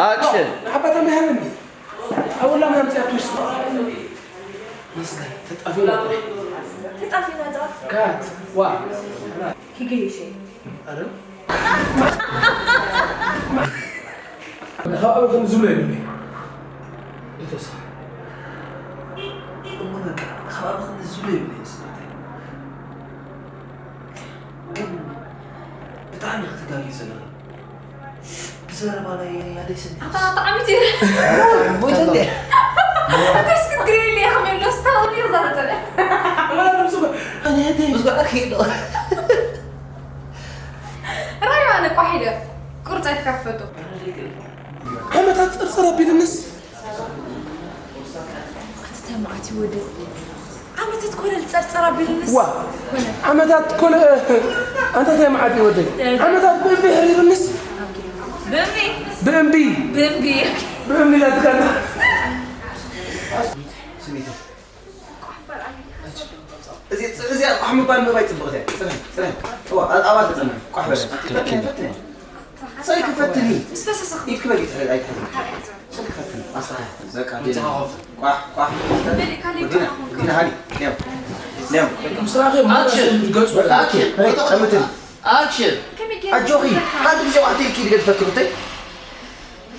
ኣክሽን። ንሓባታ ማይ ሃበኒ። ኣውላ ማይ ኣምፅኣ ትውስድ። መስገን ተጣፊና። ተጣፊና ዶ? ካት ዋ። ክገይሽ። ኣረ። ካብ ኣበ ከም ዝብሎ የብለይ። ይተሳ። እሞ በቃ ካብ ኣበ ከም ዝብሎ የብለይ። ግን ብጣዕሚ ክትጋጊ ዘለኺ። ብዘረባ ናይ ኣደይ ስኒ። ኣታ ኣታ ዓሚት እዩ። ቦይተለ። ኣታ እስኪ ግሪሊ ከመይ ኣሎ ስታውሪ ዘረተለ። ኣነ ኣደይ ምስጋና ከይዶ። ራዩ ኣነ ቋሒደ ቁርጻ ይከፈቱ። ዓመታት ጽርጽር ኣቢልንስ። ኣቲ ታይ መዓት ይወደድ። ዓመታት ኮነ ዝጸርጸር ኣቢልንስ። ዋ። ኮነ። ዓመታት ኮነ። ኣንታ ታይ መዓት ይወደድ። እ። ዓመታት ብእምቢ ሕሪርንስ። ብእምቢ። ብእምቢ። ብእምቢ። ብእምቢ ላትካና። ስሚቱ። እዚ፣ እዚ ኣቕሓ ምባል ምባይ ጽብቕቲ እያ። ጽናሕ፣ ጽናሕ። እዋ፣ ኣ-፣ ኣባል ጽናሕ። ቋሕ በል። ፈትኒ፣ ፈትኒ። ሰይ ክፈትኒ። ምስ ፈሰሰ ኢድ ክበል ይትሕል፣ ኣይትሕል። ሰይ ክፈትኒ። ኣስተኻኽል። በቃ፣ ዲና። ቋሕ፣ ቋሕ። በል፣ ካሊ ወዲና፣ ቋሕ። ወዲና፣ ሃዲ። ሊያም። ሊያም። ምስራኺ ኣክሽን። ገጹ። ኣክሽን። ሄይ፣ ጠምትኒ። ኣክሽን። ኣጆኺ፣ ሓንቲ ግዜ ዋሕቲ ኢልኪ ድገድፈኪ ብተይ።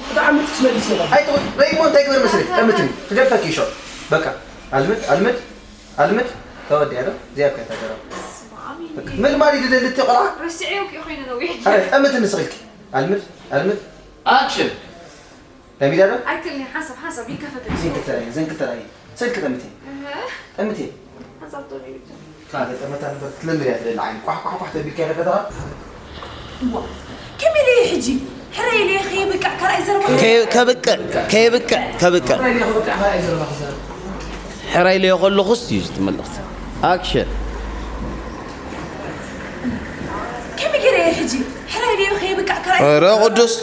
ብጣዕሚ ትስመል ይስመል። ኣይትኹን፣ ረይሞ እንታይ ግበር መስለኪ? ጠምትኒ። ክገድፈኪ ሾ። በቃ፣ ኣልምድ፣ ኣልምድ። ኣልምድ ተወዲኣ ዶ? እዚኣ እኮ እያ እታ ዘረባ። በቃ፣ ምልማድ እዩ ድደሊ እቲ ቆልዓ። ረሲዐዮ እኮ ኮይነ ነዊሕ። ኣረ፣ ጠምቲ ንስኺ ኢልኪ። ኣልምድ፣ ኣልምድ። ኣክሽን። ለሚዳ ዶ? ኣይክእልን እየ፣ ሓንሳብ፣ ሓንሳብ ይከፈተኒ። እዚን ክልተ ራእይ፣ እዚን ክልተ ራእይ። ስልኪ ጠምቲ። እህ። ጠምቲ። ሓንሳብ ተወዲኡ። ካልእ ጠመታ ነበር ክትለምድ እያ ትደሊ ዓይኒ። ቋሕ፣ ቋሕ፣ ቋሕ ተቢልካ ይኸፈተኻ። እዋ፣ ከመይ ኢለ እየ ሕጂ? ሕራይ ኢለ እየ ከየብቅዕ ካልኣይ ዘረባ ከ-፣ ከብቅዕ፣ ከየብቅዕ፣ ከብቅዕ። ሕራይ ኢለ እየ ከብቅዕ ካልኣይ ዘረባ ክዛረብ። ሕራይ ኢለ እየ ከለኹስ እዩ ዝትመልኽት። ኣክሽን። ከመይ ገይረ እየ ሕጂ? ሕራይ ኢለ እየ ከየብቅዕ ካልኣይ ኧረ ቅዱስ።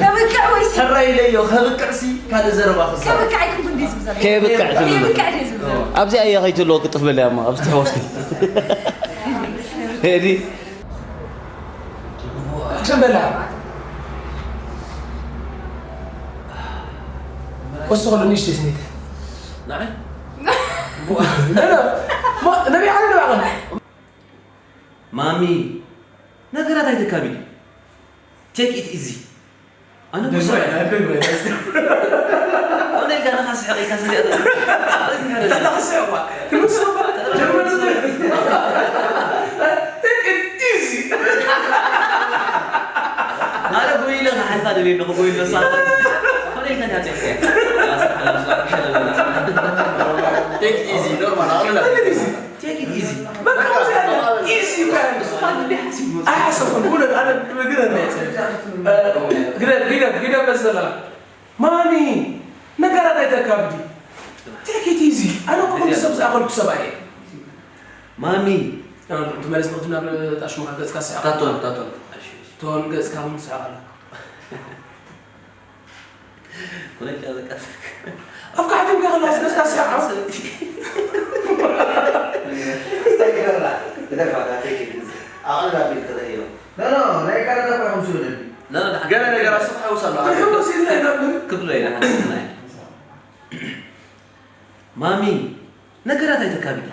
ከብቅዕ ወይስ ሕራይ ኢለ እየ ከብቅዕሲ ካልእ ዘረባ ክዛረብ። ከብቅዕ ኣይኮንኩን ድየ ዝብል ዘለኹ? ከየብቅዕ ትብል። ከየብቅዕ ድየ ዝብል ዘለኹ? ኣብዚኣ እየ ከይትህልዎ ቅጥፍ በልያ እሞ፣ ኣብዚ ትሕወስኪ። ሄዲ። ኣክሽን በላ። ወስኸሉ ንእሽተይ ስኒተ። ንዓይ? ኖ፣ ኖ። ማ-፣ ነቢይ ሓደ ንባዕኸም። ማሚ፣ ነገራት ኣይተካብዲ። Take it easy። ኣነ ደንጎ ብዙሕ እያ፣ ደንጎ እያ። ኮነ ኢልካ ንኻ ስሕቕ ኢልካ ስሕቕ። ኣታ ስሕቕ እኳ። ንሱ እኳ ጀርመን ስሕቕ። Take it easy። ኣነ ጎይለ ክሓልፋ ደልየ ኣለኹ፣ ጎይለ ሳት። ኮነ ኢልካ እንዲያ ጽሕፍ እያ። Take it easy፣ ኖርማል፣ ኣቕልላ። Take it easy። Take it easy። በቃ፣ እዚኣ ኢዚ እኮ እያ። ኣይሓሰብኩን፣ ብእውነት ኣነ ግደፍ፣ ግደፍ፣ ግደፍ፣ ግደፍ በል ዘለኻ። ማሚ፣ ነገራት ኣይተካብዲ። Take it easy። ኣነ እኮ ኩሉ ሰብ ዝኣኸልኩ ሰብኣይ እየ። ማሚ። ትመለስ ንቕድም ናብ ጣሽሙኻ ገጽካ ስሕቕ። ታቶን፣ ታቶን። ቶን ገጽካ እውን ስሕቕ ኣሎ። ኩነጃ በቃ። ኣፍካ ሓቲምካ ከለኻ ስለ ስካ ስያዓ። እንታይ ግበራ? ግደፋ፣ ዳ ቴክ ኢት። ኣቕልል ኣቢል ክርእዮ። ኖ፣ ኖ፣ ናይ ካናዳ እኮ ከምሱ ይደሊ። ኖ፣ ኖ፣ ገለ ነገር ኣስፍሓ ይውሰድ። ክብሎ ኢና፣ ሓንቲ ናይ። ማሚ፣ ነገራት ኣይተካብዲ።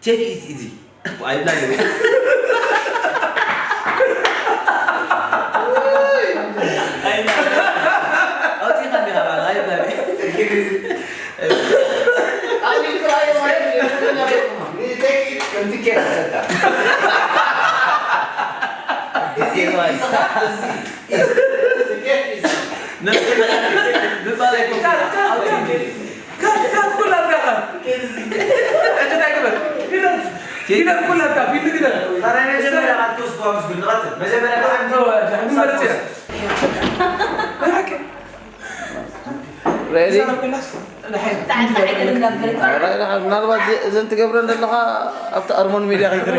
ቴክ ኢት ኢዚ። ኣይብላን እዩ። ኣውፂእኻ እንዲኻ በዓል፣ ኣይብላን እዩ። ቴክ ኢት ከም ትኬት ተሰዳ። ኢዚ፣ ኢዚ፣ ኢዚ፣ ትኬት ኢዚ። ምባል ኣይኮንኩን። ኣውፂእኒ። ካት፣ ካት፣ ኩላ ኣርጋኻ። ሕጂ እንታይ ግበር? ግደፍ። ግደፍ፣ ኩላ ኣርጋ፣ ፊልም ግደፍ። ኧረ መጀመርያ ኣትወስድዋ ምስ ግን ንቐጽል። መጀመርያ ብሓንቲ እዋ፣ ጃሕዲ መርጽያ። ብሓቂ። ሬዲ? ጻዕዳ ዓይነት እንዳበለት። ራይ፣ ራይ፣ ምናልባት እዚ፣ እዘን ትገብረን ዘለኻ ኣብቲ ኣርሞን ሚድያ ከይትርኢ።